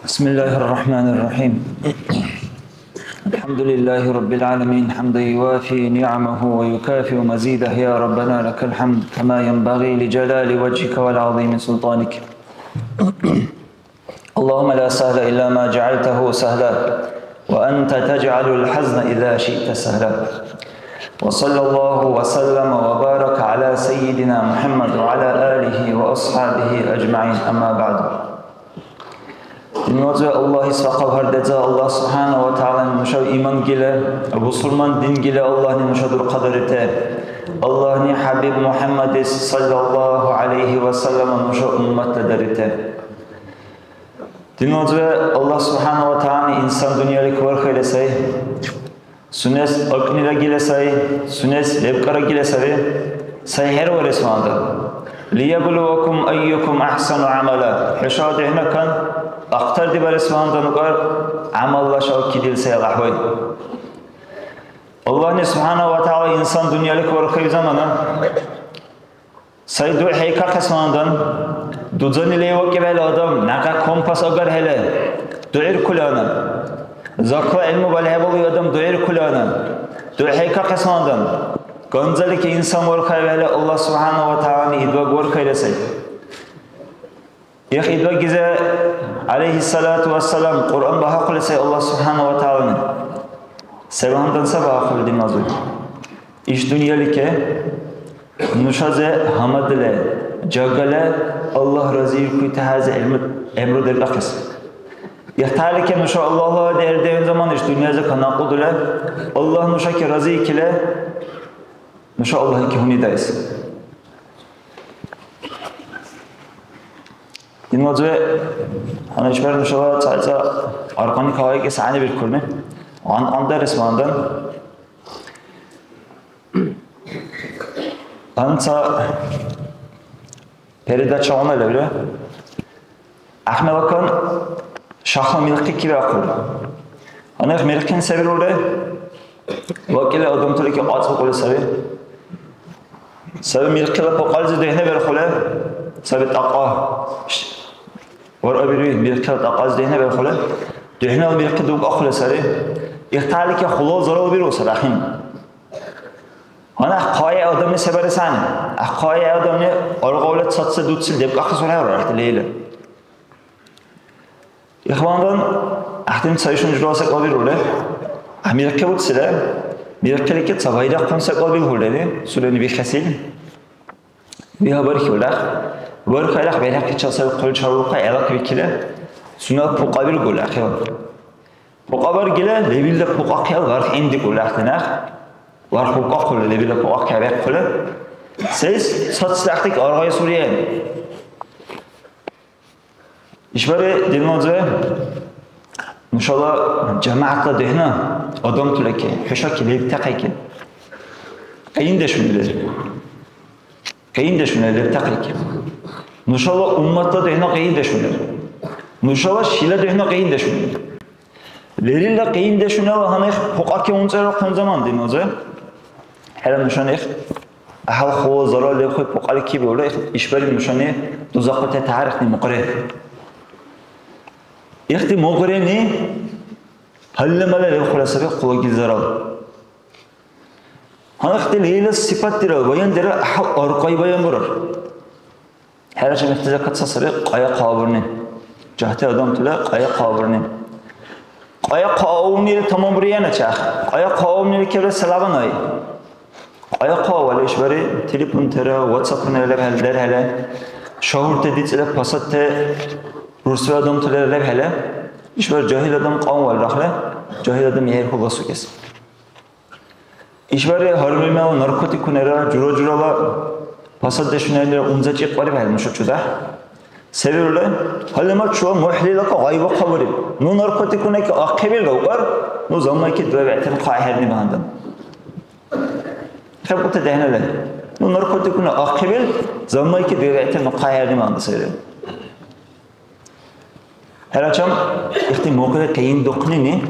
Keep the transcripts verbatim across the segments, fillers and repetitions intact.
بسم الله الرحمن الرحيم. الحمد لله رب العالمين، حمدا يوافي نعمه ويكافئ مزيده. يا ربنا لك الحمد كما ينبغي لجلال وجهك ولعظيم سلطانك. اللهم لا سهل إلا ما جعلته سهلا، وأنت تجعل الحزن إذا شئت سهلا. وصلى الله وسلم وبارك على سيدنا محمد وعلى آله وأصحابه أجمعين. أما بعد. Динваза Аллагьис вахъав гьар деза. Аллагь субхӀяна ва тагӀялани нушаб иман гила, бусурман дин гила Аллагьни нуша дурхъадарите. Аллагьни ХӀябиб МухӀяммадис саллаллаху гӀялайхи ва саллама нуша умматла дарите. Динваза Аллагь субхӀяна ва тагӀялани инсан дунъялик вархайла сай. Сунес акӀнила гила сай, сунес лебкара гила саби. Сай хӀерварес вандан. ليبلوكم أيكم أحسن عملا. ХӀушала духӀнакан ахтардибарес вандан укӀар, гӀямалла шалкидил сай лахӀвай. Аллагьни субхӀяна ва тагӀяла инсан дунъялик вархаиб замана, сай дугӀхӀейкахъес вандан, дузани левакӀибхӀели адам някъ компас агархӀели, дугӀиркули ана. Закла гӀилму балхӀебалуй адам дугӀиркули ана. ДугӀхӀейкахъес вандан, ганзалики инсан вархаибхӀели, Аллагь субхӀяна ва тагӀялани идбаг вархайра сай. Их идбагизе, гӀялайхиссалату вассалам, Кьуръан багьахъули сай Аллагь субхӀяна ва тагӀялани. Се багьандан ца багьахъули диназур? Иш дунъялике нушазе гьамадли, жагали Аллагь разииркуй тяхӀязи гӀилму-, гӀямру деркӀахъес. Ихталике нуша Аллагьла дердевен заман иш дунъязе канахъудули, Аллагь нушаки разиикили, нуша Аллагьки гьунидаэс. Динвазиве, гьанна ишбархӀи нушала цацӀа аркьани каваикӀес гӀягӀнибиркурни, гьанкьяндарес вандан. Гьанна ца передачагъуна левра. ГӀяхӀмелакан шахла милхъи кивиахъур. Гьанна милхъин се вирулра? ВакӀили адамталики кьацӀбукьули саби. Саби мирхъила пукьализи дехӀнаберхъули саби тӀакьа. Варъабируй, мирхъила тӀакьази дехӀнаберхъули, духӀнала мирхъи дубкӀахъули сари. Ихталики хулал зарал биру саби ахӀен. Гьанна хъая адамли се барес гӀягӀни? Хъая адамли аргъавли цацадуцили дебкӀахъес вархӀерра ахӀти лейла. Ихвандан, гӀяхӀтин цаишан журала секӀал бирули, гӀямирхъи уцили, мирхъилики ца байрахъун секӀал бигьулрени, сулени бихесил. Бига бархьулра, бархьайрах, бяхӀяхъичил саби хъули чарулхъа гӀелаквикили, сунела пукьа биргули ахӀен. Пукьа баргили, лебилра пукьахъял варх гӀиндикӀули ахӀти някъ, варх укахъули, лебилра пукьахъя бяхъули. Сейс цацли ахъти аргъайсурен. ИшбархӀи динлази нушала жамагӀятла духӀна адамтулаки, хӀушаки лебтахъайки къиндешуни лер. Къиндешуни лебтахъайки. Нушала умматла духӀна къиндешуни лер. Нушала шила духӀна къиндешуни лер. Лерилра къиндешунала гьанна их пукьаки унцӀерахъун заман динлази. ХӀела нушани их гӀяхӀял хъула зарал лебхъули пукьали кибиулра, их ишбариб нушани дузахъути тяхӀярихъни мукьри. Ихти мукьрини гьалли-мали лебхъули саби хъулагил зарал. Гьанна ихти лерилас сипатдирал баяндира гӀяхӀял аркьай баян бурар. ХӀерачам ихтизакад ца саби къая хъа бурни. Жагьти адамтала къая хъа бурни. Къая хъа авнили таманбурияна чах. Къая хъа авнили кевра салаванай. Къая хъа валиш бари телефонтера, WhatsApp-уна лебхӀели, дерхӀели. Шагьурти дицӀили пасадти рурсби адамтала лебхӀели. Ишбар жагьил адам кьанвал рахли, жагьил адам яхӀ хӀула сукес. ИшбархӀи гьарли-мала наркотикунира жура-журала пасаддешунира унза чӀикьбариб хӀед нуша чудагь. Се вирули? Гьалли-мал чула мухӀлила гъай бахъа буриб. Ну наркотикунаки ахъибил гаукар, ну заммайки дура бегӀтани хъа хӀерни багьандан. ХӀебкьути дехӀнили. Ну наркотикуна ахъибил, заммайки дура бегӀтани хъа хӀерни багьандан сайри. ХӀерачам, ихти мукьри къиндухънини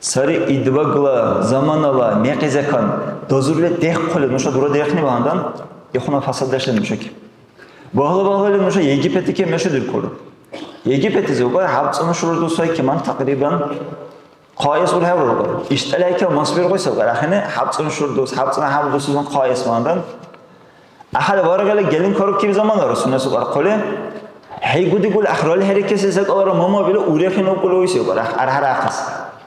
сари идбагла заманала мекъизекан дазурли дехъули нуша дурадиахъни багьандан, ихуна фасаддешли нушаки. Багьла-багьлали нуша Египетике мешудиркур. Египетлизи убар хӀябцӀанну шура дус вайкиман такьрибан хъаэс урхӀеврулгар. ИштӀали айкал масбиргъуси агар ахӀенни хӀябцӀанну шура дус, хӀябцӀанну хӀябал дусизан хъаэс вандан. Ахали варгали гелин карукиб заманара сунесу баркьули. ХӀейгу дигули ахрали хӀерикеси секӀалра мамабила урехи нукӀули уйси агар архӀярахъес.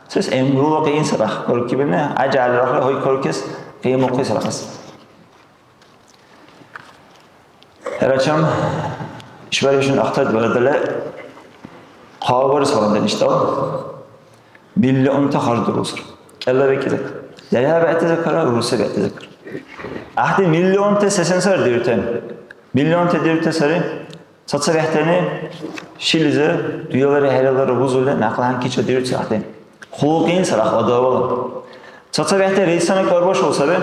Сес гӀямрула кьин сарах карукибирни, гӀяжали рахли гьуй карукес кьимухъи сарахъес. ХӀерачам, ишбархӀи шин ахтардбарадала хъа барес вандан иштӀал миллионта харждирусар. КӀелла бекӀизакар. Дяя бегӀтизакара, рурси бегӀтизакара. ГӀяхӀти миллионта сесен сар дирутен? Миллионта дирути сари. ЦацабехӀтани шилизир дуялара хӀералара бузули, някъла гьанкӀича дирути ахӀен. Хъулукъин сарах адавала. ЦацабехӀти рейсана карбашули саби.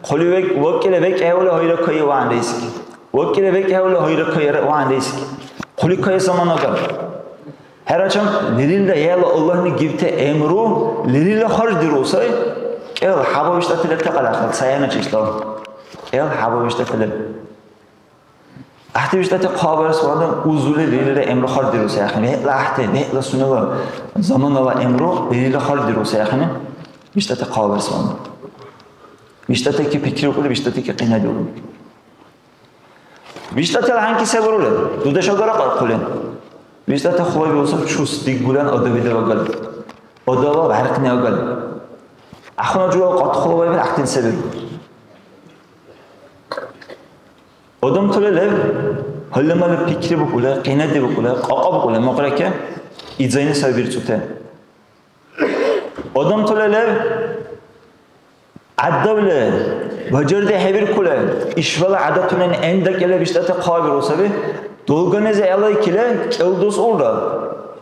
Хъули век-, вакӀила векӀхӀеули гьайра кайи ван рейсики. ВакӀила векӀхӀеули гьайра кайи ван рейсики. Хъули кайи замана агар. ХӀерачам, лерилра яла Аллагьни гибти гӀямру лерилра харждиру сай. КӀел хӀяба виштӀати лебтахъал ахъал, саяна число. КӀел хӀяба виштӀати леб. ГӀяхӀти виштӀати хъа барес вандан узули лерилра гӀямру харждиру сай ахӀен. ВегӀла гӀяхӀти, вегӀла сунела заманала гӀямру лерилра харждиру сай ахӀен. ВиштӀати хъа барес вандан. ВиштӀатики пикриухъули, виштӀатики къинадиухъули. ВиштӀатала гьанкӀи се бурули? Дудеш агара къаркъули. ВиштӀати хъулаби усаб чус диггулан адабида агали. Адала бяркъни агали. Ахъуна жула къат хъулабаиб ахътин се биру? Адамтала лев, гьалли-малли пикрибухъули, къинадибухъули, кьакьабухъули, мукьраке, идзайни сай бирцути. Адамтала лев, гӀяддавли, бажарди хӀебиркули, ишбала гӀядатунани гӀендакӀили биштӀати хъа биру саби. Долганизи гӀелайкили, кӀел дус улра.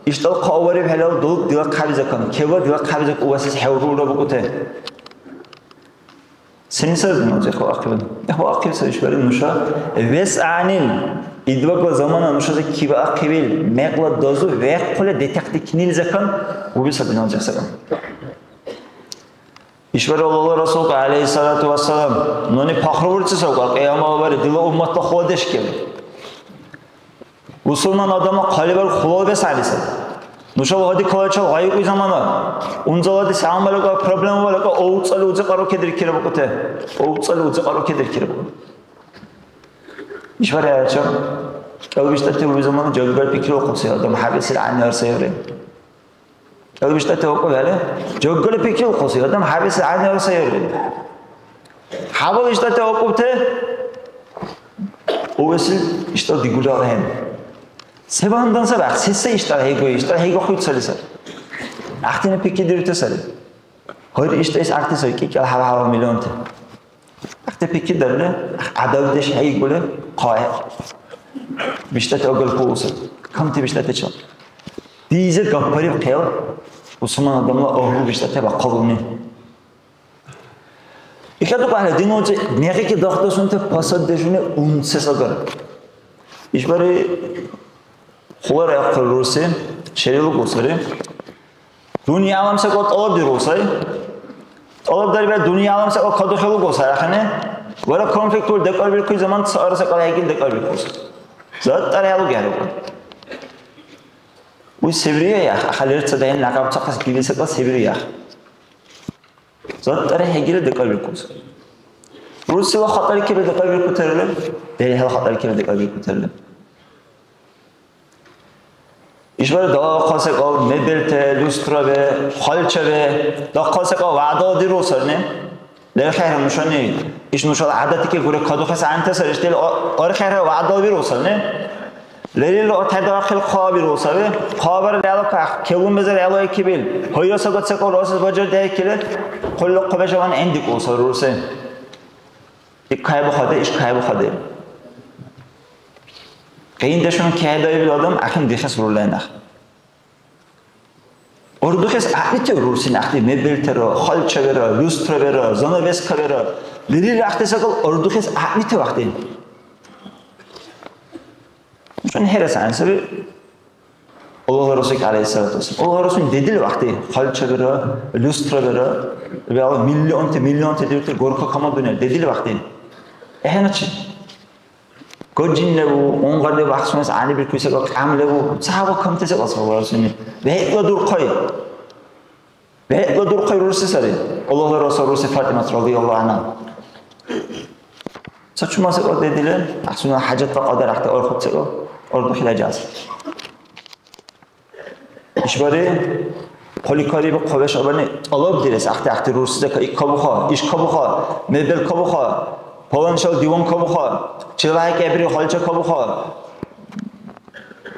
ИштӀал хъа варибхӀелал долг дила хъябизакан, кева дила хъябизак у васес хӀеврулра букӀути. Сен саби нузи хӀу ахъибан? ХӀу ахъиб саби ишбариб нуша. Вес гӀягӀнил, идбагла замана нушази кибаахъибил мекъла дазу вехъули детахъдикнил закан уби саби нузи саби. ИшбархӀи Аллагьла Расулка, гӀялайхиссалату вассалам, нуни пахру бурци савкъар, кьиямала бари дила умматла хуладеш кеби. Бусурман адамла хъалибарг хулал бес гӀягӀниси. Нушала гъади калачал гъайикӀуй замана, унзалати сягӀямбалакӀа, проблемабалакӀа овцӀали узикьару кедиркира букӀути. ОвцӀали узикьару кедиркира букӀути. ИшбархӀи гьачам, кӀел биштӀати уй замана жагали пикриухъуси адам хӀябэсил гӀягӀниар сайри. КӀел биштӀати акӀубхӀели, жагали пикриухъуси адам хӀябэсил гӀягӀниар сайри. ХӀябал иштӀати акӀубти, увесил иштӀал дигули ахӀен. Се багьандан саби, ахъ, се, се иштӀал хӀейгуй, иштӀал хӀейгахъуй цали саби. Ахътина пикридирути сари. Гьайри иштӀайс ахъти сай, кӀикӀел хӀяба-хӀяба миллионти. Ахъти пикридарли, гӀядабдеш хӀейгули, хъа, биштӀати агаркулуса, камти биштӀатичил. Дизир гапбариб хъел, бусурман адамла агьлу биштӀати бахъалуни. Ишату гӀяхӀли динунзи мекъики дахъдасунти пасаддешуни унцес агара. ИшбархӀи хъулара ахъли рурси шери лугу сари. Дунъялам секӀал тӀалабдиру сай. ТӀалабдариб дунъялам секӀал кадухъи лугу сай ахӀен. Вара конфликтур декӀарбиркур заман цара секӀал хӀегил декӀарбиркур сай. Заттара хӀялуги хӀерукӀун. Уй се вируя, ахъа лерца дайин някъб цахъес гиби секӀал се вируя. Заттара хӀегира декӀарбиркус. Рурсила хатӀарикира декӀарбиркутерли, дерихӀела хатӀарикира декӀарбиркутерли. ИшбархӀи далай дахъал секӀал мебелте, люстраве, хъалчаве, дахъал секӀал вягӀдала диру сарни. ЛерхӀехӀе нушани, иш нушала гӀядатике гуре кадухес гӀягӀнити сари, ишдил о-, орхӀехӀе вягӀдала биру сарни. Лерилра отхӀедавахъили хъа биру саби. Хъа барили гӀелакахъ, келун базар гӀелайкибил, гьайра сагат секӀал росес бажардиайкили, хъули хъубешалан гӀендикӀули сари рурси. Ик кайбухъаде, иш кайбухъаде. Къиндешуни кехӀедаибил адам ахӀен дихес рурла нах. Урдухес гӀягӀнити рурси нахъли мебельтара, хъалчавера, люстравера, занавескавера. Лерилра ахъти секӀал урдухес гӀягӀнити вахъти. Нушани хӀерес гӀягӀни саби Аллагьла Расул гӀялайхиссалату вассалам. Аллагьла Расул дедили вахъти хъалчавера, люстравера, вегӀла миллионти, миллионти дирути горка камал дунъя дедили вахъти. ЭхӀеначи. Гожин леву, унгар леву, ахъсунес гӀягӀнибиркули секӀал кьям леву, ца гьава камти секӀал сабара сунни. ВегӀла дурхъай. ВегӀла дурхъай рурси сари. Аллагьла Расул рурси ФатӀимат радияллагьу гӀанхӀа. Ца чума секӀал дедили, ахъсуна хӀяжатла кьадар ахъти архуб секӀал, ардухъила жаз. ИшбархӀи хъуликариб хъубешабани тӀалабдирес, ахъти-ахъти рурсизека ик кабуха, иш кабуха, мебел кабуха, паланчал диван кабуха, чилай кӀебри хъалча кабуха,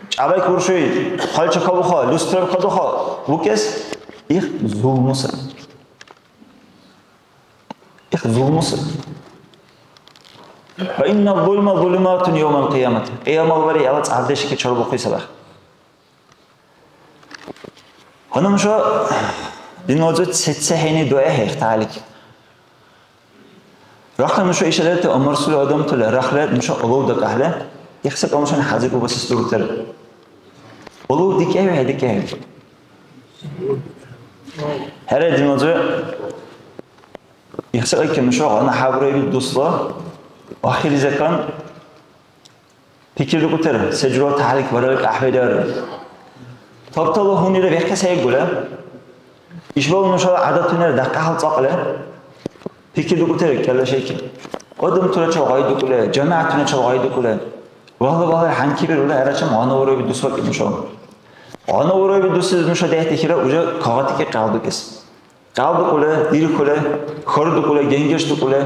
чӀябай куршуй хъалча кабуха, люстра кадуха, букес их зулму саби. Их зулму саби. Ва инна зулма зулуматун явмал кьиямати. Кьиямал бари яла цӀардешики чарбухъи сабах. Гьанна нуша динлазир ца-ца хӀени дугӀехӀе ихталик. Рахли нуша ишарарти амарсули адамтала рахли нуша улов дакӀахӀели, ихсакӀал нушани хӀязикӀубасес дурутира. Улов дикӀехӀе, дикӀехӀе. ХӀера, динлазир, ихсакӀайки нуша гъана хӀябраили дусла ахири закан. ПикридикӀутира, се жура тахӀялик баралли кахӀебирар. Табтала гьунира вехъес хӀейгула. ИшбархӀи нушала гӀядатунира дахъал цӀакьли. ПикридикӀутира кӀела шайки. Адамтуначил гъайдикӀули, жамигӀятуначил гъайдикӀули. Вагьла-вагьла хӀянкибирули хӀерачам гъана ураби дус вакӀиб нушала. Гъана ураби дуси нуша дехӀдихьира уже кагъатики къялдукӀес. КьялдукӀули, дирхьули, хьардукӀули, генгешдукӀули,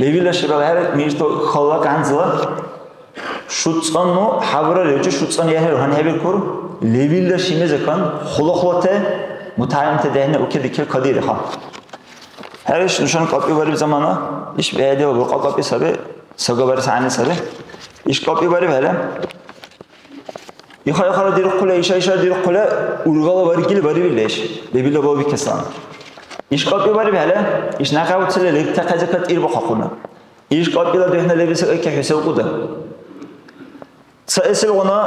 левилла шибала хӀерек мижиту хала ганзла шуцӀанну хӀябра левчи шуцӀан яхӀил гьанхӀебиркур, левилла шими закон, хъула-хъулати мутагӀялимти дехӀни укедикили кадири, хъа. ХӀера, иш нушани кьапӀи бариб замана, иш бегӀдила буркьа кьапӀи саби, сагабарес гӀягӀни саби. Иш кьапӀи барибхӀели, Иха-ихара дирхъули, иша-иша дирхъули, ургала варгили барибил иш, лебилра балбикесалан. Иш кьапӀи барибхӀели, иш някъ уцили лебтахъес закат ирбухъахъуна. Иш кьапӀила духӀна лебси кайки хӀу се укӀуда? Ца эсилгъуна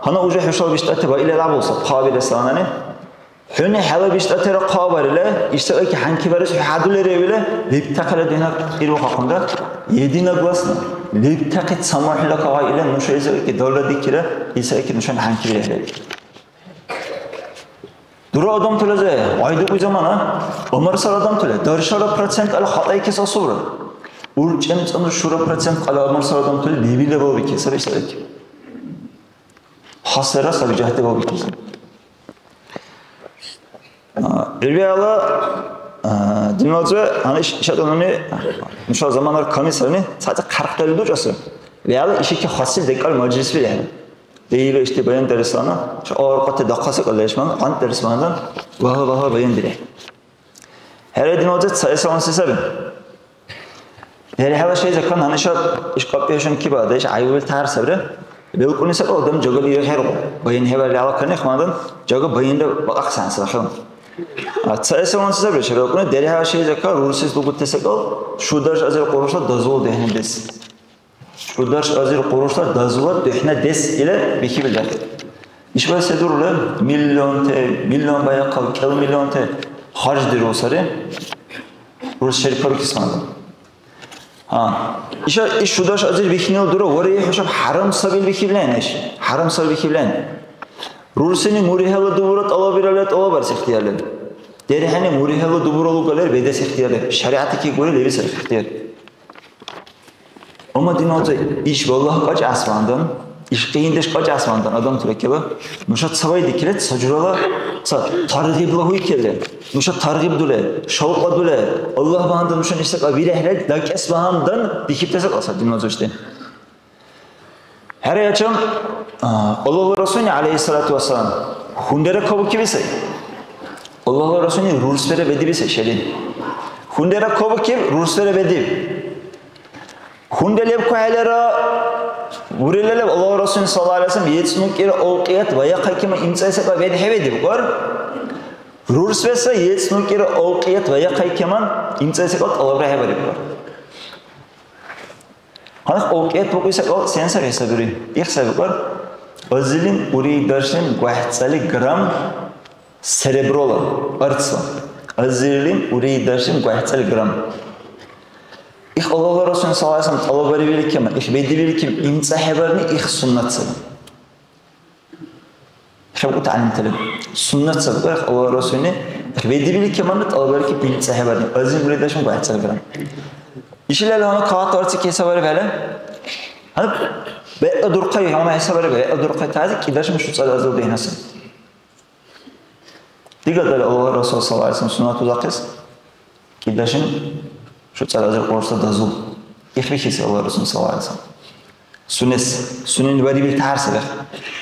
гьанна уже хӀушала биштӀати баили лябулса, хъабилесаланани. ХӀуни хӀела биштӀатира хъа барили, ишсакьяйки хӀянки барес хӀу хӀядурли ревили, лебтахъира динар ирухъахъунра, единогласно, лебтахъи ца мухӀла кагъай или нуша исакьяйки давла дикира, исакьяйки нушани хӀянки бирехӀели. Дура адамтулази гъайдукӀуй замана, умарсар адамтула, даршара процент ала хатӀайкес асубра. УрчӀемцӀанну шура процент ала умарсар адамтула лебилра балбикес саби исакьяйки. Хасара саби жагьти балбикес. А, ил вегӀла, а, динвалза, гьанна иш-, ишала нуни, нуша заманара камсарни, цацахъ хъярхъдали дучӀасра. ВегӀла ишики хасил декӀар мажлис вирехӀе. Лейла ишди баян дареслана, ша аркьати дахъал секӀал лешман, гъант даресмандан, вагьла-вагьла баян дире. ХӀера, динвалза, цаэсалан се саби? ДерхӀела шайзакан гьанишад ишкьапӀешан кибадеш гӀяйвил тяхӀяр сабри. БелкӀуни саби адам жагали ирхӀергъу. БаянхӀебарили гьалакани хмадан жага баянра бакьахъес гӀягӀнисабахъира. А, цаэсаланси сабри, ша белкӀуни дерхӀела шайзакан рурсис лугути секӀал, шударш азир къурушла дазул дехӀнидес. Шударш азир къурушла дазула духӀнадес или бихибил дехӀ. Ишбар се дурулра? Миллионте, миллион баяхъал, кӀел миллионте харждиру сари. Рурс шеркарукис маза. А. Иша, иш шудаш азир бихнил дура, вари хӀушаб хӀярам сабил бихиблен иш. ХӀярам сабил бихиблен. Рурсини мурихӀела дубура тӀалабиралра тӀалабарес ихтиярлен. ДерхӀани мурихӀела дубура лугалер бедес ихтиярлен. ШаригӀятики гури лебис ихтияр. Амма диназа иш балагь кьакьасвандан, иш къиндеш кьакьасвандан адам туракила, нуша ца вайдикили, ца журала, ца таргъибла гьуйкили, нуша таргъиб дуле, шавкьла дуле, Аллагь багьандан нушани ишсакьа вирехӀе дакӀес багьандан дихибтаса кьаса диназа ишди. ХӀера, ячам, а, Аллагьла Расулни, гӀялайхиссалату вассалам, хунрера кабукиби сай. Аллагьла Расулни рурсбера бедиби сай шелин. Хунрера кабукиб, рурсбера бедиб. Хунре лебкухӀелира, бурила леб, Аллагьла Расулни, саллаллаху гӀалайхи ва саллям, ецӀну кӀира авкьият ваяхъайкиман имцӀайсака бедхӀебедиб, гӀур? Рурсбеса ецӀну кӀира авкьият ваяхъайкиман имцӀайсака тӀалабра хӀебариб, гӀур? Гьанна авкьият букӀуси секӀал сен саби хӀесабирули? Их саби бикӀар, азилим урийдаршлим гвахӀцӀали грамм сереброла, арцла. Азилим урийдаршлим гвахӀцӀали грамм. Их Аллагьла Расул саллаллаху алейхи ва саллям тӀалаббариб или кема, их бедиб или кема, имцӀа хӀебарни их суннат саби. ХӀебакӀути гӀялимтала. Суннат саби, их Аллагьла Расулни, их бедиб или кеманна тӀалаббариб имцӀа хӀебарни. Азир буридашми гугьцӀали грамм. Ишилала гьанна кагъатла арци кесабариб хӀела. Гьанна бегӀла дурхъай гьанна хӀесабариб, бегӀла дурхъай тази кӀидашми шуцӀали азир дехӀнасан. Дигадали Аллагьла Расул саллаллаху алейхи ва саллям суннат узахъес кӀидашин шуцӀаразир къурса дазул. Ихбихьес Аллагьла Расул саллаллаху алейхи ва саллям. Сунес, сунени барибил тяхӀяр сабехъ.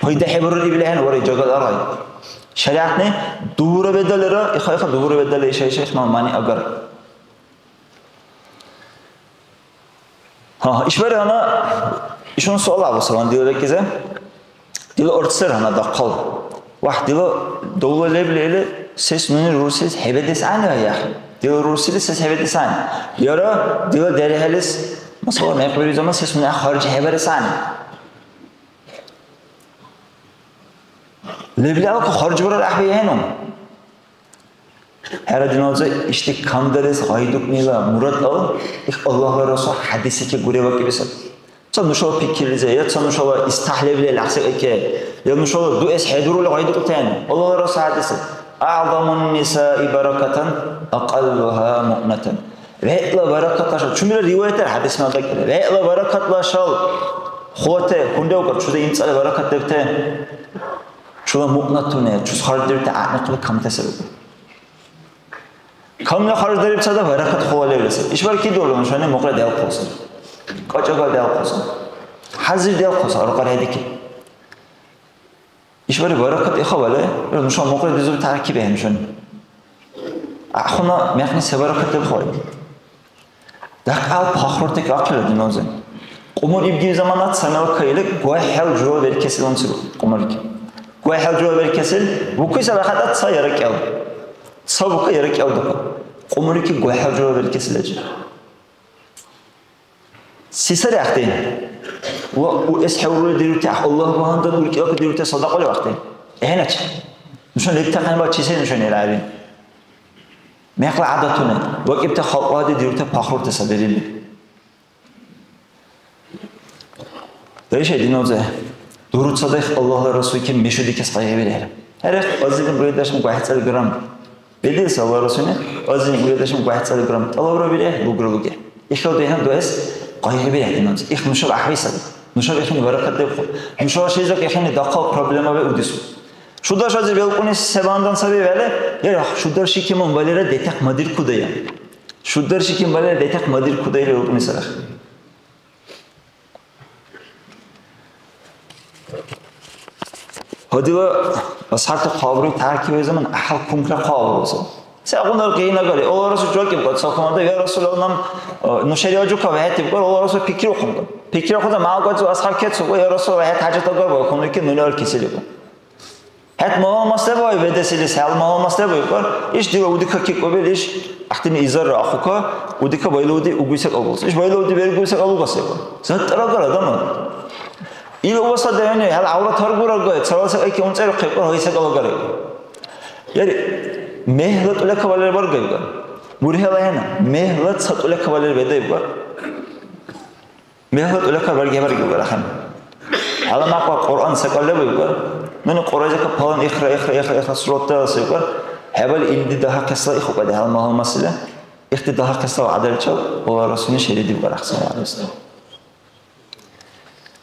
Пайда хӀебарулри ибил ахӀен вара жагал аргъай. ШаригӀятни дубура бедалира, иха-иха дубура бедалира, иша-иша ихмал мани агар. Гьа, ишбархӀи гьанна ишгъуна суал гӀеббуцалан дила бекӀлизи. Дила арц сер гьанна дахъал. Вагь, дила давла лебли или сес нуни рурсилис хӀебедес гӀягӀниая? Дила рурсили сес хӀебедес гӀягӀни? Яра дила дерихӀелис, масала, мекъ бирули заман сес нуни харж хӀебарес гӀягӀни? Лебли алка харж барар гӀяхӀбиахӀену. ХӀера, диналзи, ишди камдарес гъайдукӀнила мурадла их Аллагьла Расул хӀядисеке гуревакӀиб саби. Ца нушала пикрилизи, я ца нушала истахӀлебли лахӀсикьике, я нушала дуэс хӀедурули гъайдукӀутен. Аллагьла Расул хӀядиси: «АгӀзамун нисаи баракатан, акьаллуха муънатан». ВегӀла баракат лашал, чумира риваятар хӀядис мадакира. ВегӀла баракат лашал, хулате, хунревкар, чузи имцӀали баракат лебте. Чула муънатуни, чус харждирути гӀягӀниклуми камти саби. Камли харждарибцада баракат хъула левлиси. ИшбархӀи дурла нушани мукьра делхъуса. КьачӀага делхъуса. ХӀязир делхъуса, арукьар хӀедики. ИшбархӀи баракат ихабали, нуша мукьра дизур таркибехӀе нушани. Ахъуна мякьни се баракат лебхули? Дахъал пахрурти кахъила, диналзи. Кьумур ибгив замана ца мелкаили гугьхӀел жура беркесилунсиру кьумурки. ГугьхӀел жура беркесил, букуси саби хатӀа ца яра кӀел. Ца бука яра кӀел дука. Кьумурки гугьхӀел жура беркесилачи. Се сари ахъти? Ва у эс хӀеврули дирути, Аллагь багьандан уркӀилака дирути садакьали вахъти. ГӀеначи. Нуша лебтахъянба чи сай нушани лари? Мекъла гӀядатуни, вакӀибти халкьлати дирути пахрурти сабири. Дайша, диналзи, дуруцадехъ Аллагьла Расулки мешудикес къайгъибирехӀе. ХӀерехъ, азирни буридашми гугьцӀали грамм. Бедилси Аллагьла Расулни, азирни буридашми гугьцӀали грамм. ТӀалабра бирехӀе, лугра лугехӀе. Ихъал дехӀна дуэс къайгъибирехӀе, диналзи. Их нушаб гӀяхӀбисаби. Нушаб ихъни баракат лебху. Нушала шайзак ихъни дахъал проблемаби удису. Шударш азир белкӀуни се бандан саби вегӀла, яра шударши кеман балира детахъ мадиркудая. Шударши кеман балира детахъ мадиркудая или белкӀуни сарах. Гьадила асхӀябти хъабрули таркибли заман гӀяхӀял кункра хъабрулза. Сегъуна гъинагали, Аллагь Расул жакӀибкӀа, ца хьунада, я Расул, нам, э, ну шариат жука вехӀетибкӀар, Аллагь Расул пикриухъункӀа. Пикриухъунза, малкӀвацу асхӀяб кецуга, я Расул, вехӀет хӀяжат агарбай, хьунуйки нуни алкесилигу. ХӀед магьлумас лебай бедес илис, хӀял магьлумас лебай, икӀар, иш дила удика кикӀубил, иш ахъдини изарра ахъука, удика байлуди угуй секӀал булцӀ. Иш байлуди бергуй секӀал угас икӀар. Заттар агара, адамар. Ил уваса дайуни, хӀял гӀяврат гьаргура гай, цаласа кайки унцӀерухъи, икӀар, гьай секӀал агара. Яри, мегьла тӀула кавалер баргай, икӀар. БурхӀела хӀена, мегьла ца тӀула кавалер бедай, икӀар. Мегьла тӀула кавалер барги, барги, икӀар, ахӀен. ХӀяла мякьла Кьуръан секӀал лебу, икӀар. Нуни Кьуръайзика палан ихра, ихра, ихра, ихра сурат даласи, икӀар. ХӀябал илди дагьахъесла ихукьади, хӀяла магьлумасила. Ихти дагьахъесла вягӀдаличил Аллагь Расулни шеридиб, икӀар, ахъсамали ислам.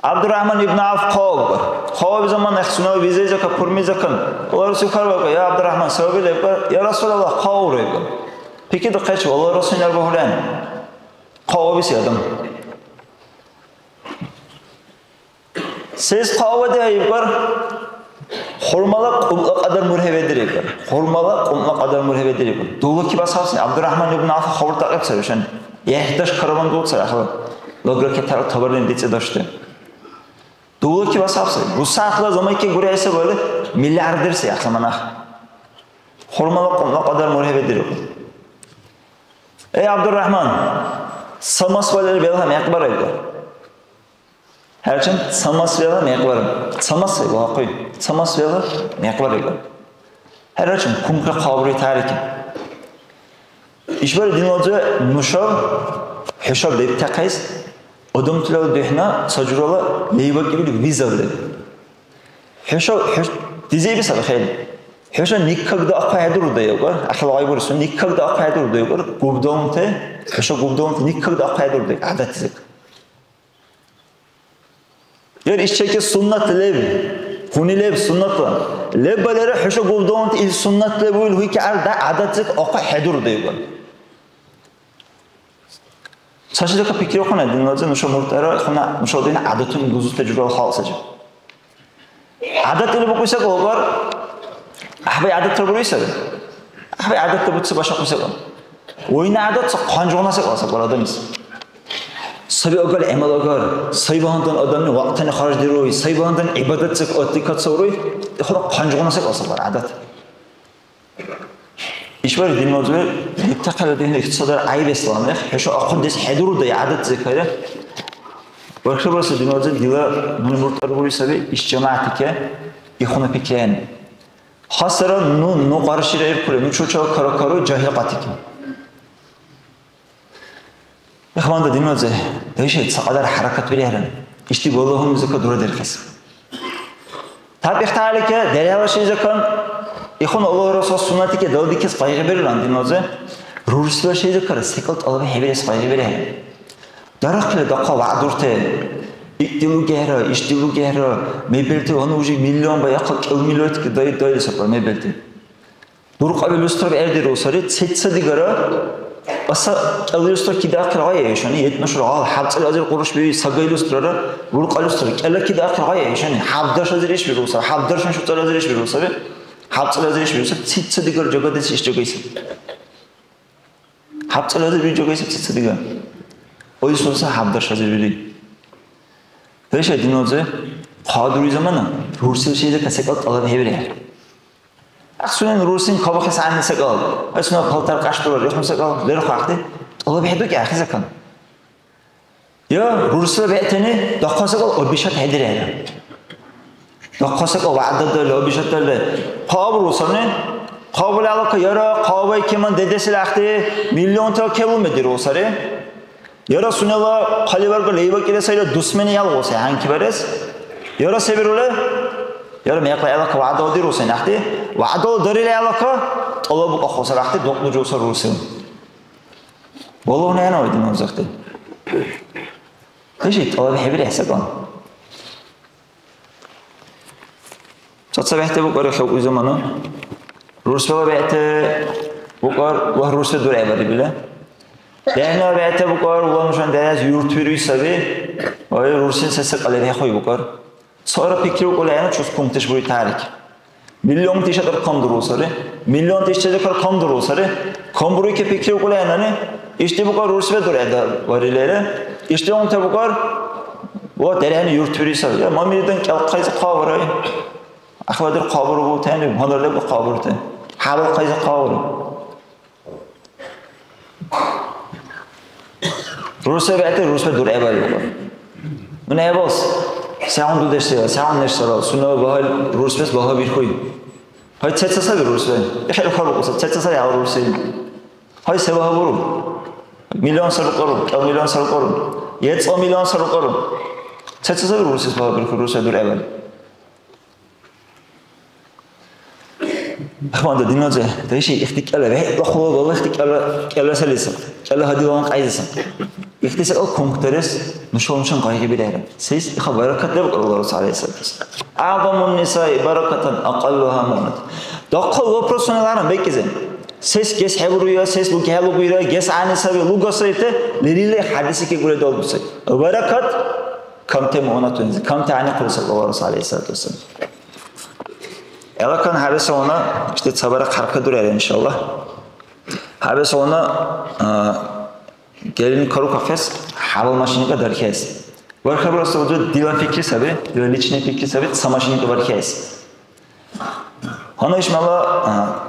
ГӀябдуряхӀман ибн ГӀявф хъаваб. Хъаваби замана их сунела визайзака, пурмизакан. Аллагь Расул хьарбаиб: «Я ГӀябдуряхӀман, саваби?» лебкӀар. «Я Расулаллагь, хъавурайгу». Пикридухъечи, Аллагь Расул хьарбаухъулян. Хъавабиси адам. Сес хъавади аибкӀар? Хурмала кьумла кьадар мургьи бедиригар. Хурмала кьумла кьадар мургьи бедиригар. Дулуки басабси ГӀябдуряхӀман ибн ГӀавф хабуртахъиб саби шани. ГӀяхӀдеш караван дулцари ахӀла. Лугра кетара табарни дицӀи дашути. Дулуки басабси. БусягӀятла замайки гури хӀисабали миллиардер сай ахъла манах. Хурмала кьумла кьадар мургьи бедиригу. Эй, ГӀябдуряхӀман, ца мас валери белгьа мекъ барайгу. ХӀерчим ца мас вела мекъ бариб. Ца мас вела ахъуй. Ца мас вела мекъ бариб. ХӀерчим кункра хъабри тарики. ИшбархӀи динлази нушаб ХӀушаб лебтахъес, адамтала духӀна ца журала лейбакӀибли визав леб. ХӀуша, хӀуш-, дизеби саби хӀед. ХӀуша никогда ахъхӀедурудайагар, ахъла гъай бурсу, никогда ахъхӀедурудайагар, губдалунте, хӀуша губдалунте никогда ахъхӀедурудайагар, гӀядатизек. Яр ишчеки суннат леб, гьуни леб суннатла. Леббалира хӀуша губдалунти ил суннат леб уил гьуйки арда гӀядатзек ахъхӀедурудайагар. Ца шилика пикриухъуна, динлази нуша муртӀара ихъуна, нуша дин гӀядатуни лузути журала халкь сари. ГӀядат или букӀуси секӀал, гӀяхӀбай гӀядатра буруй саби. ГӀяхӀбай гӀядатра буци башахъуси секӀал. Вайна гӀядат ца хъанжугъуна секӀал сабар адамис. Саби агар гӀямал агар, сай багьандан адамни вакьтани харждируй, сай багьандан гӀибадат ца отдыхать савруй, ихъуна хъанжугъуна секӀал сабар гӀядат. ИшбархӀи динназиб лебтахъира динна ихтисадар гӀяйбеслан мех, хӀуша ахъдес хӀедурудай гӀядатзекайра. Бархьибарси динназиб дила нуни муртӀаргули саби иш жамягӀятике ихъуна пикриаэна. Хасара ну, ну къаршира иркули, ну чучал каракаруй жагьил кьатики. Ихванда динвазе, дайшай цакьадар хӀяракат бирехӀе, ишди балагьуни закон дурадерхъес. Тап ихталике, дерхӀела ши закон, ихъун Аллагь Расул суннатике далдикес къайгъибирулан динвазе, рурсила ши закон секӀал тӀалаби хӀебирес къайгъибирехӀе. Дарахъили дахъал вягӀдурте, итди лугехӀра, ишди лугехӀра, мебелти гьанна уже миллион баяхъа, кӀел миллиардки дай-, дайли сабра мебелти. Буркьаби люстра бегӀердиру сари, цецадигара, аса кӀел люстра кидаахъира гъай ишани, етӀнашра гьал хӀябцӀали азир къуруш бири, сагай люстрара, буркьа люстра, кӀела кидаахъира гъай ишани, хӀябдарш азир иш биру сари, хӀябдаршуни шуцӀали азир иш биру сари, хӀябцӀали азир иш биру сари, цецадигара жагадеш иш жагайси. ХӀябцӀали азир иш жагайси цецадигара. Ойсурса хӀябдарш азир бири. Веша динозе, хъа дури замана, рурсил шейза касекӀал тӀалаб хӀебирехӀе. Ахъ сунен рурсин кабухес гӀягӀнили секӀал, ай сунела палтар кьяшдурар, рехӀун секӀал, лерху ахъти, тӀалаб хӀедукӀи ахӀи закон. Я рурсила бегӀтани дахъал секӀал обещать хӀедирехӀе. Дахъал секӀал вягӀда дарили, обещать дарили. Хъа бурусани, хъа були алака, яра хъа вай кеман дедесил ахъти миллионтала кевлуми диру сари. Яра сунела хъаливарга лейбакӀира сайра дусмени ялгъуси гьанкибарес. Яра се бирули? Яра мекъла гӀелака вягӀдала диру сен ахъти. ВягӀдала дарили гӀелака тӀалаб букӀахъуса ахъти докьлужуса рурсил. Валлагь, нягӀна вай динна узахъти. Иши тӀалаб хӀебирехӀе секӀал. ЦацабехӀти букӀар хӀу замана. Рурсбала бегӀти букӀар ва рурсби дургӀебариб ила. ДехӀнила бегӀти букӀар ва нушан дяхӀяз юртвируй саби. Ва рурсин се-се кьалли рехуй букӀар. Цара пикриукӀули гӀягӀнила чус кумтеш бури тарик. Миллионти ишатар камдуру сари. Миллионти ишчедикар камдуру сари. Камбуруйки пикриукӀули гӀягӀнани. Ишди букӀар рурсбе дургӀеда варилери. Ишди унта букӀар, вот, дерхӀени юртвири саби. Я мамиридан кӀел хъайзи хъа варай. Ахладир хъа бургу, тяни гьанар лебу хъа бурте. ХӀябал хъайзи хъа варай. Рурсбе бегӀти рурсбе дургӀебариб. Нуни хӀебалс, сегъуна дудеш сера, сегъуна неш сарал, сунела багьал рурсбес багьа бирхуй. Гьай, цеца саби рурсбе? ИхӀел хьарбукьуса, цеца сари гьал рурси? Гьай, се багьа буру? Миллион сарукьару, кӀел миллион сарукьару, ецӀа миллион сарукьару. Цеца саби рурсис багьа бирхуй, рурсбе дургӀебариб? Ахмада диназе, дайши ихти кӀела, вегӀла хъула бала ихти кӀела, кӀела салиса, кӀела гьадилан кьяйзиса. Ихти секӀал кункдарес нуша нушан къайгъибирехӀе. Сейс иха баракат леб Аллагь Расул гӀялайхиссалату вассалам. «АгӀзамун нисаи баракатан акьаллугьа муънатан». Дахъал вопросуни ларан бекӀизе. Сейс гес хӀебуруя, сейс луги хӀелугуира, гес гӀягӀни саби, луга сайте, лерилра хӀядиси кегули далдуцай. Баракат, камти муънатунзи, камти гӀягӀнихъули саби Аллагь Расул гӀялайхиссалату вассалам. Гьалакан хӀябэсалана ишди ца барахъ хӀяракат дурара, иншаллагь. ХӀябэсалана, а, гелин карукахъес, хӀябал машинка дархес. Бархьибарас узур дила пикри саби, дила личный пикри саби, ца машинка бархес. Гьанна ишмала, а,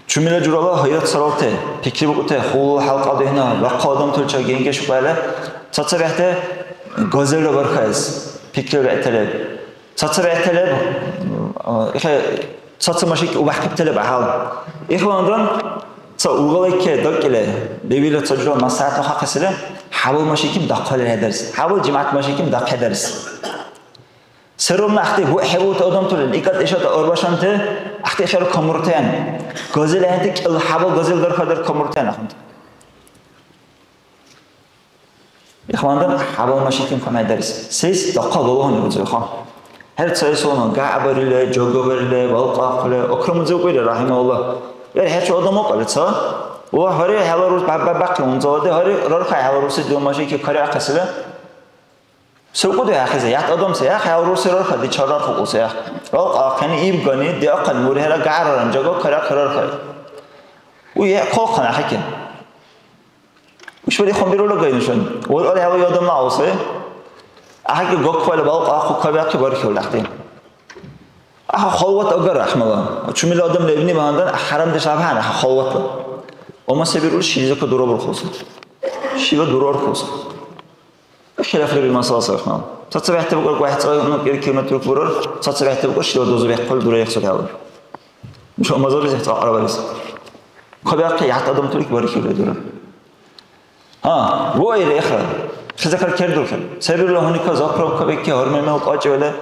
чумила журала гъайрат саралте, пикрибукӀуте, хӀулла хӀялкьа духӀна, бахъал адамтачи генгеш укьяйла, цацабехӀте газельра бархаэс, пикри бегӀталеб. ЦацабехӀталеб, а, ихе, цаца машинки убяхъибталеб гӀяхӀял. Ихвандан ца ургала икке дакӀили, лебила ца жура маслигӀят ахъахъесили, ХӀябал машиким дахъал хӀедарес. ХӀябал жимгӀят машиким дахъхӀедарес. Все равно ахъти бу хӀебулти адамтулин, икӀал ишата арбашанти, ахъти хӀер камуртен. Газил ахӀенти кӀел хӀябал газил дархадар камуртен ахъунти. Ихвандан хӀябал машиким камхӀедарес. Сес дахъал балагьуни бузуриха. ХӀер цаэсална гягӀбарили, жагабарили, балкьахъули, Акрам Музевкури, рахӀимагьуллагь. Яр хӀечи адам укьали ца. Ва гьари хӀела рус бя-, бя-, бяхъи унзалади, гьари рархай хӀела руси дила машики кариахъесили. Се укьуди ахӀизи, ят адам се, ях, хӀела руси рарха, дича рархукьуси, ях. Балкьахъени, ибгани, диахъани, мургьира гягӀраран жага кариахъи рархай. У е-, хъулхъан ахӀекен. ИшбархӀи хъумбирула гай нушани. Валкьари хӀела адамла гӀявси. ГӀяхӀги гаквали балкьахъу кабяхъи бархиули ахъти. ГӀяхӀ халват агара гӀяхӀмала. Чумил адам лебни багьандан хӀярамдеш абхьан гӀяхӀ халватла. Амма се бирул шилизака дурабурхъуси. Шила дурархъуси. Хилаф лебил масала сархмал. ЦацабехӀти букӀар гӀяхӀцӀа ну кӀир километр бурар, цацабехӀти букӀар шила дузу бехъал дураихъуси хӀяла. Нуша мазализи хӀяцӀахъарабарес. Кабяхъи гӀяхӀти адамтулик бархиули дурар. Гьа, ваира ихра. Хизакар кердурхар. Се бирла гьуникар заправка бекки, гьар мемел кьачӀвали,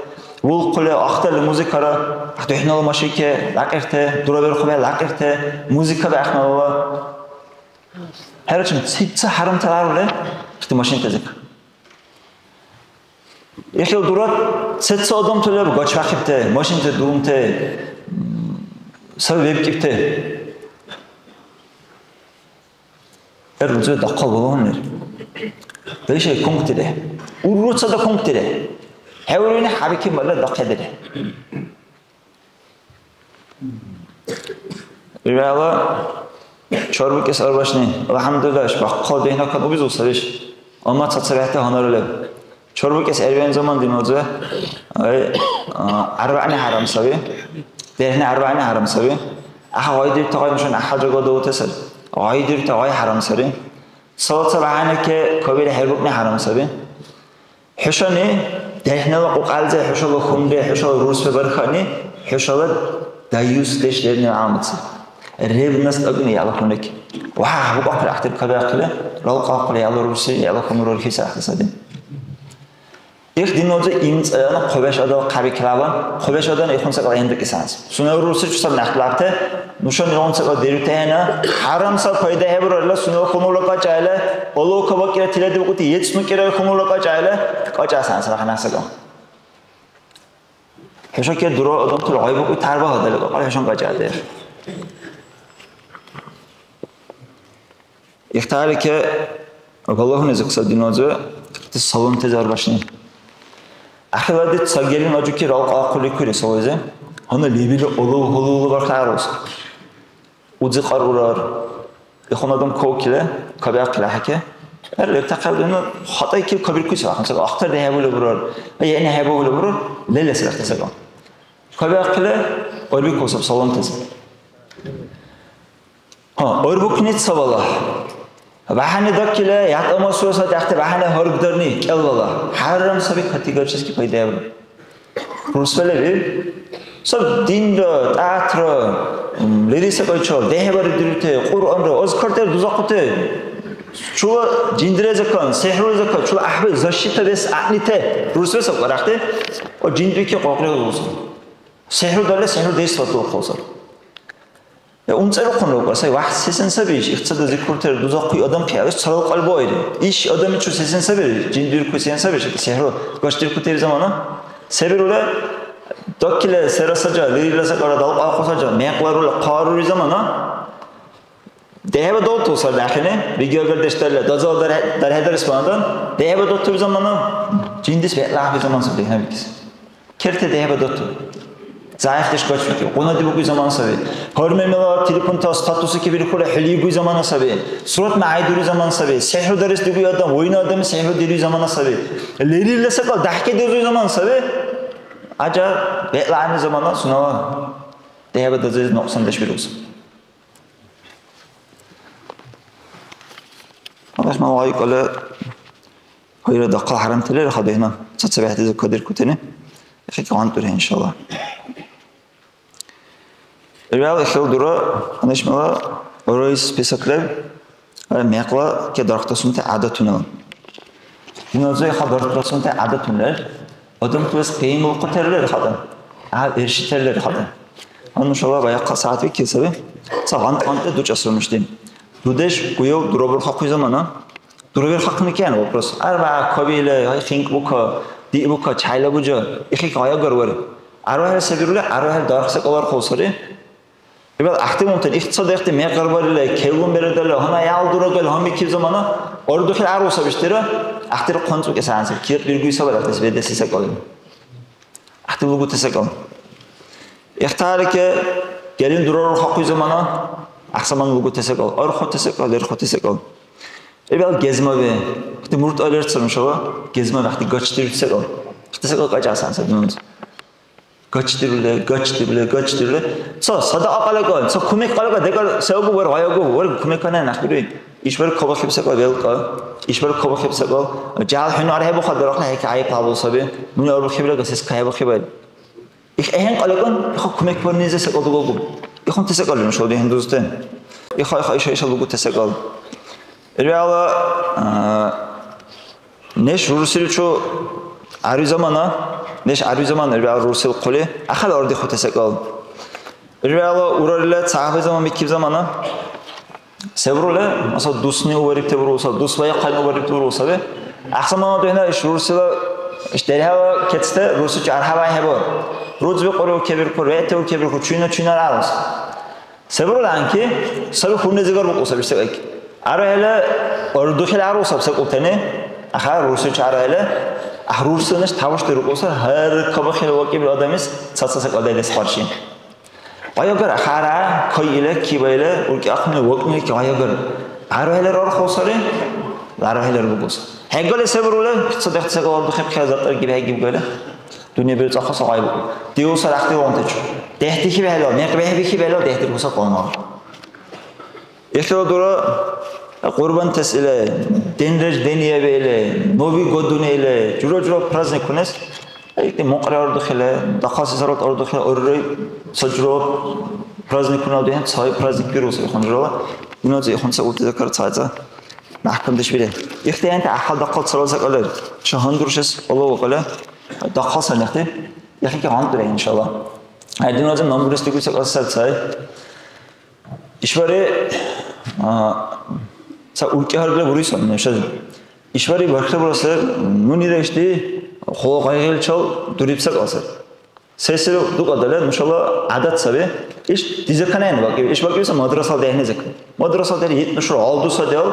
улхъули, ахтали музыкара, духӀнала машике, лякьирте, дураберхъубе лякьирте, музыка бяхънала. ХӀерачам, ца, ца хӀярамтала арули, ихти машинтазик. Ихил дурар, ца, ца адамтала гачбяхъибте, машинте дурумте, м, саби вебкӀибте. Эр рузули дахъал балагьунир. Дайшай кунктири. Урруцада кунктири. ХӀевруйни хӀябики мала дахъхӀедири. ИбгӀяла чарбукӀес арбашни. АлхӀямдулиллагь, иш бахъал дехӀнакан убизул сариш. Амма цацабехӀти гьанара леб. ЧарбукӀес гӀервиэн заман динвазва, ай, а, арбякьни хӀярам саби. ДерхӀни арбякьни хӀярам саби. ГӀяхӀ гъайдирути гъай нушани гӀяхӀял жагала давутесал. Гъайдирути гъай хӀярам сари. Цала ца багьандаке кабира хӀербукӀни хӀярам саби. ХӀушани дерхӀнила кьукьялизи хӀушала хьунри, хӀушала рурсби бархани, хӀушала даюсдеш лерни гӀямци. Ревность агни яла хьунек. Вагь, букьахъули ахтер кабяхъили, ралкьахъули яла рурси, яла хьунур рурхьес ахъли саби. Их диннизир имцӀайна хъубеш адал хъарикилаван, хъубеш адан ихунси кьяйндакӀи санс. Сунела рурси чусаб мяхӀкьлабте, нушани илгъуна секӀал дирутехӀена, хӀярамсал пайда хӀебурарила, сунела хьунула кьакьайла, улавка бакӀира тилади букӀути ецӀну кӀира хьунула кьакьайла, кьакьа санс, рахъхӀясаган. ХӀуша ке дура адамтала гъайбукӀи тарбагьла далуга, кьял хӀушан кьакьа дер. Ихтарики балагьуни икътисаддиназиб икъти салонтази арбашни. Ахилади ца гелин аджуки ралкьахъули кури салайзи. Гьанна лебилра улав-, улавла бархьарус. Удзи кьар урар. Ихъун адам кавкили, кабяхъили ахӀеки. Эр лебтахъал дина хатӀа икил кабиркуси ахъун. Ахтар дехӀебули бурар. Яни хӀебули бурар. Лелес рахти саби. Кабяхъили, арбикусаб салонтази. Гьа, урбукни ца балагь. БяхӀяни дакили, ятӀа масула сати ахъти бяхӀяни гьаргдарни, кӀел балагь. ХӀярам саби категорически пайдаевра. Рурсбала леб? Саб динра, тӀатра, м, лериса кайчал, дехӀбари дирути, Кьуръанра, азкартер дузахъути. Чула жиндира закон, сихӀрула закон, чула гӀяхӀбай защита вес гӀягӀнити. Рурсбала саб къарахъти. О жиндирики къакъри гъузу. СихӀру дарли, сихӀру действовать дулхъусар. Я, умцӀерухъунра, сай вяхӀ сисен саби иш, ихцада зикрутер дузахъуй адам хъябэс цалал кьялбаири. Иш адамичу сисен саби, жиндиркуй сен саби, иш сихӀру гашдиркутери замана. Се бирула, дакила сера сажа, лирила сакара далкьахъу сажа, мекъларула хъарури замана. ДехӀеба далту сар дяхъини, ригиагардеш дарла, дазал дархӀе-, дархӀедарес вандан, дехӀеба далтури замана, жиндис бегӀлахъби заман саби дехӀебикис. Керте дехӀеба дату. ЗягӀипдеш качбикиб. Къуна дигуй замана саби. Гьар мемела телефонтала статуси кебирхули хӀули игуй замана саби. Сурат мягӀайдури замана саби. СихӀру дарес дигуй адам, вайна адам сихӀру дируй замана саби. Лерилра секӀал дяхӀкедирзуй замана саби. ГӀяжа, бегӀла гӀягӀни замана сунела дехӀеба дазес нукьсандеш бируси. Аллагьмала вайкьала, гьуйра дахъал хӀярамти лер, хадуйна, цацабехӀти закадиркутини, ихъи кавантӀурхӀе, иншалла. Ил вегӀла ихил дура, гьанишмала, урайс список леб, мекъла ке дархдасунти гӀядатунала. Диназир хабар расунти гӀядатуни лер. Адамтас къиянбулхъутира лер хатӀа. А, иршитира лер хатӀа. Гьанна нушала баягъ сягӀят викили саби. Ца гъантӀ-гъантӀли дучӀасра нушди. Дудеш гуяв дурабурхахъуй замана. Дураберхахъни кен вопрос. Арба кабила, хинкӀ бука, диъ бука, чяйла бужа, ихик гъайагар вари. АрвахӀел се бирули, арвахӀел дарх секӀал архъу сари. Ибал гӀяхӀти мунтан ихцадехӀти мекъ барили, келгун бередали, гьанна ял дурагали, гьанбикиб замана, ордухили гӀяру саби ишдира, гӀяхӀтира хъунцӀбикӀес гӀянсир, киртӀ биргули сабал гӀяхӀтас бедеси секӀал. ГӀяхӀти лугути секӀал. Ихтарики, гелин дурарухъахъуй замана, гӀяхӀсаман лугути секӀал, архути секӀал, лерхути секӀал. Ибал гезмаби, ихти муртӀа лерцар нушала, гезмаби гӀяхӀти гачдирути секӀал. Ихти секӀал кьячӀас гӀянсир дуназ. Гачдирули, гачдирули, гачдирули. Ца садакьа кьалаган, ца кумек кьалаган, декӀар се агу, вар гъай агу, вар кумекана нахбируй. Ишбар кабахъиб секӀал велкӀа. Ишбар кабахъиб секӀал. Жагьял хӀуну архӀебухъа дарахъла хӀекьяйиб гьалу саби. Нуни арбухъибра гасес кайбухъибай. Их гӀехӀен кьалаган, иха кумек барнизи секӀал дугагу. Ихунти секӀал нуша дигьан дузтен. Иха, иха, иша, иша лугути секӀал. Ил вегӀла, а, неш рурсиличу гӀяруй замана, неш гӀяруй замана ил вегӀла рурсил хъули, ахъали ардихути секӀал. Ил вегӀла урарила ца гьабли замана, микиб замана. Се бурули? Масала, дусни уварибти буру саби, дус ваяхъайна уварибти буру саби. ГӀяхӀсамана духӀна иш рурсила, иш дерхӀела кецти рурсичи архӀя вай хӀебур. Рудзби кьури укебиркур, вети укебиркур, чуйна-чуйнара арус. Се буруланки, саби хӀуннизигар букӀу саби севайки. АрахӀела, ардухили ару саб секӀултани, аха рурсичи арахӀела, а рурсила неш тавашти рукӀу сар, гьар кабахъила вакӀибил адамис цаца секӀал дедес хъарши. Гъайагар ахара, кайила, кибайла, уркӀи ахънила вакӀнила ки гъайагар. АрахӀелар архъу сари, арахӀелар букӀу сар. ХӀегали се бурули, ца дехӀти секӀал ардухиб, хӀязар тӀарги бехӀгиб гайла. Дунъя бирцӀахъуса гъайбукӀу. Диуса ряхӀти вагъунтачи. ДехӀдихьибхӀелал, мекъ бехӀбихьибхӀелал дехӀдирхьуса кьалмагъ. Ихила дура, Кьурбантас или, день рождения или, Новый годуни или, жура-жура праздникунес, ити мукьри ардухили, дахъал сисарат ардухили, урри, ца жура праздникунал духӀен, цай праздник бируса ихъун журала. Диназа ихъун ца ути закар цайца. МяхӀкамдеш бири. Ихтиянти гӀяхӀял дахъал царал сакалер. Ша гьандуршес Аллагь вакӀала. Дахъал санихти. Яхики гьандура, иншалла. Айдин ваза мамбурес дигуси кьасар цай. Ишбари, а, ца уркӀи гьаргла бурисан, нешази. Ишбари бархли бурасер, нунира ишди хъула къайгъиличал дуриб сакалсер. Сесил дукьадала нушала гӀядат саби. Иш дизаканайна бакӀиб. Иш бакӀибси мадрасала дехӀни закан. Мадрасала дехӀни ит нушала гъалдуса дев,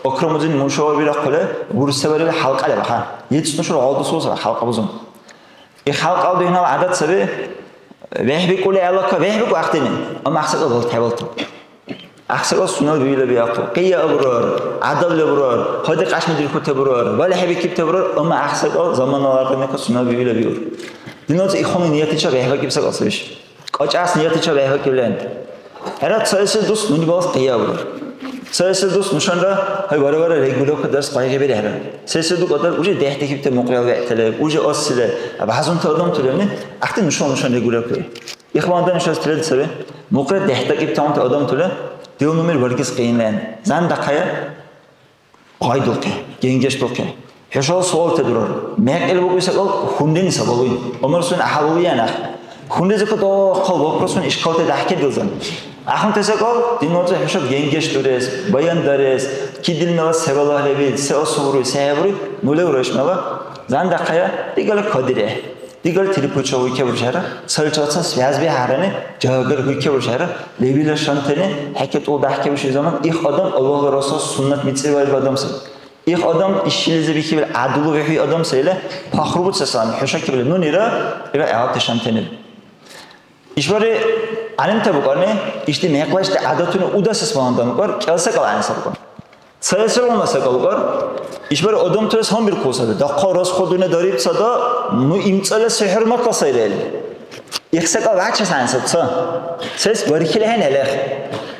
Акрамудин нушала бирахъули, бурсабарили хӀялкьа лебаха. Ит нушала гъалдуса хӀялкьа бузун. Их хӀялкьала духӀнала гӀядат саби. ВехӀбикӀули гӀелака, вехӀбикӀу ахъдини. Амма ахъсакьа гъалт хӀебалту. ГӀяхӀсакӀал сунела биъла биахъу. Къия бурар, гӀядабли бурар, гьади кьяшми дирхути бурар, валхӀебикибти бурар, амма гӀяхӀсакӀал заманала аргъника сунела биъла биур. Диназа ихуни ниятича бехӀбакӀиб сакал сабиш. Кьакьас ниятича бехӀбакӀиб лен. ХӀера, цаэсил дус нуни балас къия бурар. Цаэсил дус нушанра, гьай, вара-вара регулировка дарс къайгъибирехӀера. Сесил дукьадар уже дехӀдихьибти мукьрал вегӀтала, уже оссила, абхӀязунти адамти левни, ахъти нушала нушан регулировка. Ихвандан нушас тилади саби. Мукьра дехӀдакӀибтаунти адамтала дила нумер варгес къиянлан. Зан дахъая гъайдулхъи, генгешдулхъи. ХӀушала суалти дурар. Мекъли букӀуси секӀал хьунрини сабалуй. Умар сун гӀяхӀялули анахъ. Хьунризикад дахъал вопросуни ишкалти дяхӀкедилзан. Ахунти секӀал динванза хӀушаб генгеш дурес, баяндарес, ки дил мела се балагь леби, се асубуруй, се хӀебуруй, ну левра иш мела. Зан дахъая, дигала кадирехӀе. Дигара телефончила гьуйкебуршара, цаличила ца связь бихӀярани, жагагара гьуйкебуршара, лебила шантани, хӀекетӀул бяхӀкебурши заман, их адам Аллагьла Расул суннат мицӀирвариб адам сай. Их адам ишилизи бихибил гӀядлу вихӀи адам сайла, пахрубуцесани, хӀуша кибли нунира, ила гӀелабти шантанира. ИшбархӀи гӀялимта букӀарни, ишди мекъла ишди гӀядатуни удасес багьандан букӀар, кӀел секӀал гӀягӀнисаб букӀар. Цаэсилгъуна секӀал укӀар, ишбархӀи адамтас гьанбиркули саби, дахъал расходуни дарибцада, ну имцӀали се хӀурматла сайра или. Их секӀал вячес гӀягӀнисаб ца. Сес вархили хӀен гӀелехъ.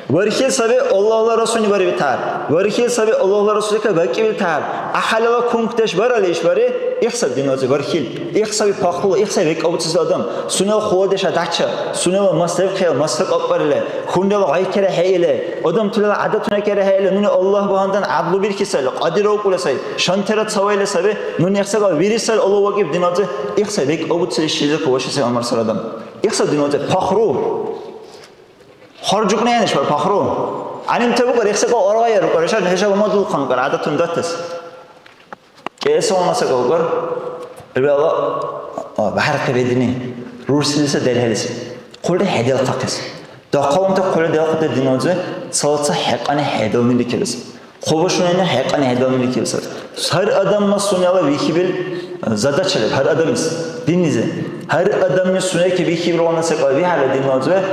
Вархили саби Аллагьла Расулни барибтар. Вархили саби Аллагьла Расулика бакӀибилтар. ГӀяхӀялала кункдеш баралли ишбархӀи, Ихсаби динази бархил, ихсаби пахрула, ихсаби бекӀ абуцес адам. Сунела хуладеш адача, сунела мас лебхъел, масра кьакьбарили, хунрела гъай керехӀеили, адамтулала гӀядатуна керехӀеили, нуни Аллагь багьандан гӀядлу бирхьисали, кьадирра укула сай, шантира цавайли саби, нуни ихсаби вирисали Аллагь вакӀиб динази, ихсаби бекӀ абуцили шилизирхъу вашусил гӀямар сар адам. Ихсаби динази пахру. Харжукьни гӀягӀниш ва пахру. ГӀялимтаб букӀар, ихсакӀал аргъая рукӀар, ишар хӀешаб мадулхъан кӀар, гӀядатуна датес. КӀиэсална секӀал кӀар, хӀебиалла, а, бяхӀяхъи бедини, рурсилиса дерхӀелис. Хъули хӀеделхъахъес. Дахъалунти хъули делхъути динази, цалца хӀекьани хӀедалнили келес. Хъубушунани хӀекьян хӀедалниличил сари. Гьар адамла сунела вихибил задача леб, гьар адамлис, диннизи. Гьар адамли сунеки вихибилгъуна секӀал вихӀяла динназиве,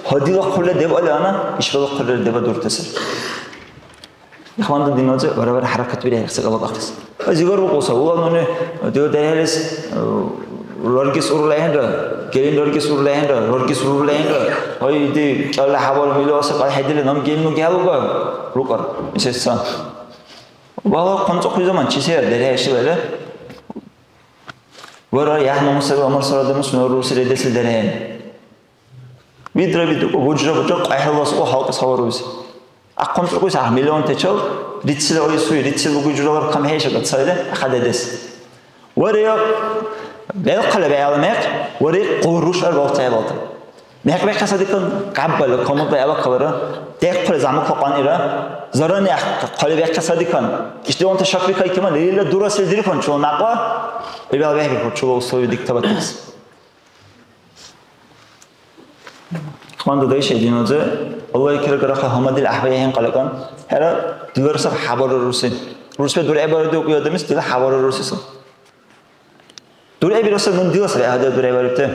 гьадила хъули дебали ана, ишбала хъулира деба дуртесар. Ихвандан динназиве вара-вара хӀяракат бирехӀе секӀал акӀахъес. Зигар букӀуса, ула нуни дила дерхӀелис, э, раргис урлехӀенра, гелин раргис урлехӀенра, раргис урлехӀенра. Гьай, иди, кӀалла хӀябал милуси кьяйхӀедили, наб гелину гелуга? РукӀар, исесцан. Вала хъумцӀухъуй заман, чи сер, дерхӀе шила или? Вара, яхӀ мамусаби Умар сарадамус, ну рурси редесли дерхӀе. Видра видуку, гужра бучӀа, кьяйхӀелас у халкьас гьаваруси. АхъумцӀукьуси гӀяхӀ миллионтачил риццила ойсуй, риццила лугуй журалар камхӀейша дацайли, хададес. Вари, белкъала бегӀла мекъ, вари, къурруш ар балцай балта. Мекъ бехъес адикан, гӀяббала, комуд бегӀла калара, дехъули замукла кьанира, зарани ахъ-, хъали бехъес адикан, ишдиванта шакрикайкиман, лерилра дурасил дирихъун чула мякьла, хӀебиалли бехӀбихьур чула условия диктабатес. Хванда дайшай диназе, Аллагь кирагара ха гьамадил гӀяхӀбай ахӀен къалакан. ХӀера, дилара саб хабар рурси. Рурсбе дургӀебаради укьи адамис дила хабар рурси саб. ДургӀебираса нуни дила саби гӀяхӀдеш дургӀебарибти.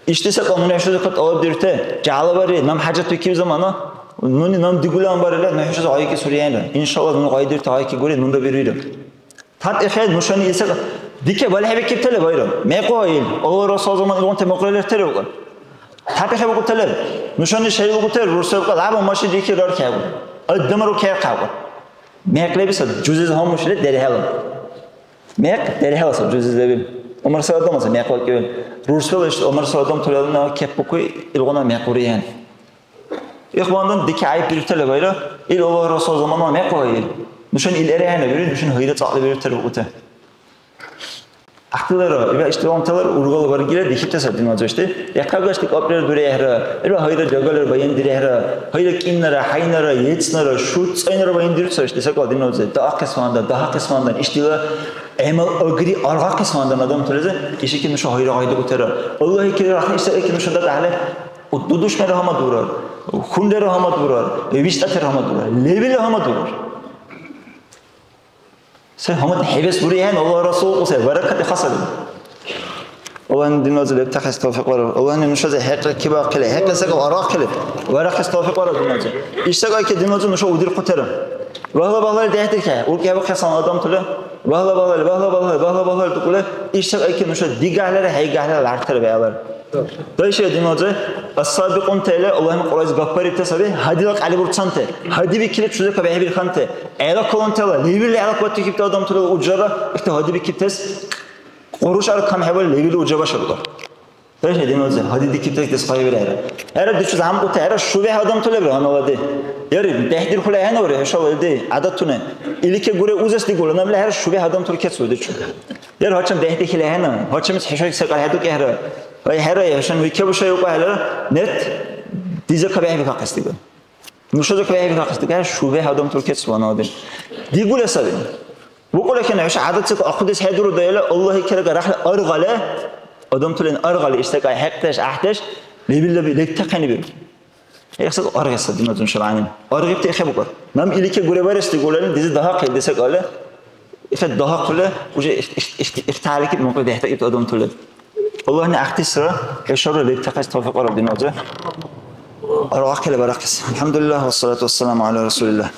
Ишди секӀал нуни хӀушазирхъа тӀалабдирути, жагьлабарри, наб хӀяжатбикиб замана, нуни наб дигули амбарили, ну хӀушази гъайикӀи сурриенра. Иншалла, нуни гъайдирути гъайикигури, нунда бируира. ТапихӀе нушани исар дике балхӀебикибтала байрам. Мекъу ил, Аллагь Расул заман илгъунти мукьри лертери укьа. ТапихӀе букӀутала, нушани шайилгъутер рурсевкъа лябу машин дики рархӀягу. Адамару керхъягу. Мекъ лебиса жузиз гьамушли дерхӀела. Мекъ дерхӀела саб жузиз леби. Умар сай адамаса мекъ вакӀиби. Рурсбела иш Умар сай адам тулална кеп букуй, илгъуна мекъ уриен. Ихвандан дике гӀяйиб бирутала байра, ил Аллагь Расул замана мекъ ваил. Нушани ил эрехӀе бири, нушани хайра цӀакьли бирутала букӀута. Ахтилара, ибра иштиванталар ургала баргира дихитеса диназешти. Яхъабдашти кьапӀрира дурехӀра, ира хайра жагалар баяндирехӀра, хайра кӀиннара, хӀяйнара, ецӀнара, шуцӀайнара баяндирцашти сакӀал диназе. Даахъес ванда, дагьахъес вандан, иштила гӀямал агри аргъахъес вандан адамтализе, ишики нуша хайра гъайдукӀутира. Аллагьикира рахли иштаики нуша датӀахӀели, дудушнира гьамадурар, хунрира гьамадурар, виштӀатира гьамадурар, левила гьамадурар. Се гьамад хӀебес бурехӀен, Аллагь Расул кьусе, баракати хасали. Аллагьни динвази лебтахъес тавфикь бараб. Аллагьни нушази хӀекьли кибахъили, хӀекьли секӀал арахъили, барахъес тавфикь бараб динвази. Иш секӀайки динвази нуша удирхъутира. Багьла-багьлали дехӀдирхьехӀе, уркӀи хӀебухъес гьанна адамтала. Багьла-багьлали, багьла-багьлали, багьла-багьлали дукӀули, иш секӀайки нуша дигахӀлара, хӀейгахӀлара ляртира бегӀлара. Дальше динвази, ас-сабикьунтала Аллагьни Кьуръайзи гапбарибти саби, гьадила кьялибурцанти, гьадибикили чузи кабихьибирхъанти, гӀела калунтала, левилли гӀела кватикибти адамтала уджара, ихти гьадибикибтес, къуруш ар камхӀебали левилли уджа башабухъар. Дальше динвази, гьади дикибтес дес къайбирехӀера. ХӀера, дичу зямкьути, хӀера, шубехӀ адамтала лебра гьаналади. Яри, дехӀдирхьули ахӀенаври, хӀушала илди гӀядатуни. Илике гуре узес дигула, набли хӀера шубехӀ адамтала кецӀули дичу. Яр гьачам дехӀдихьили ахӀена, гьачамис хӀушази секӀал хӀедукӀехӀера. Ай, хӀера, хӀушани викебушай укьахӀелира, нет, дизи кабихьибикахъес дигу. Нушази кабихьибикахъес дигу, хӀера, шубехӀ адамтала кецӀ ванадин. Дигули саби. БукӀули ахӀен, хӀуша гӀядатсика ахъдес хӀедурудая, Аллагьикирага рахли аргъали, адамтулин аргъали, ишдакьай хӀекьдеш, гӀяхӀдеш, лебилаби лебтахъени биру. Ихсад аргъеса диназун шаргӀянин. Аргъибти ихе букӀар. Нам илике гуребарес дигулани, дизи дагьахъи, дизи кьалли. Ихе дагьахъули, уже их-, их-, их-, ихталики мукьи дехӀтаибти адамтули. Аллагьни ахъдисра, хӀушабра лебтахъес тавфикь бараб диназа. Аргъахъили барахъес. АлхӀямдулиллагь, вассалату вассаламу гӀяла расулиллагь.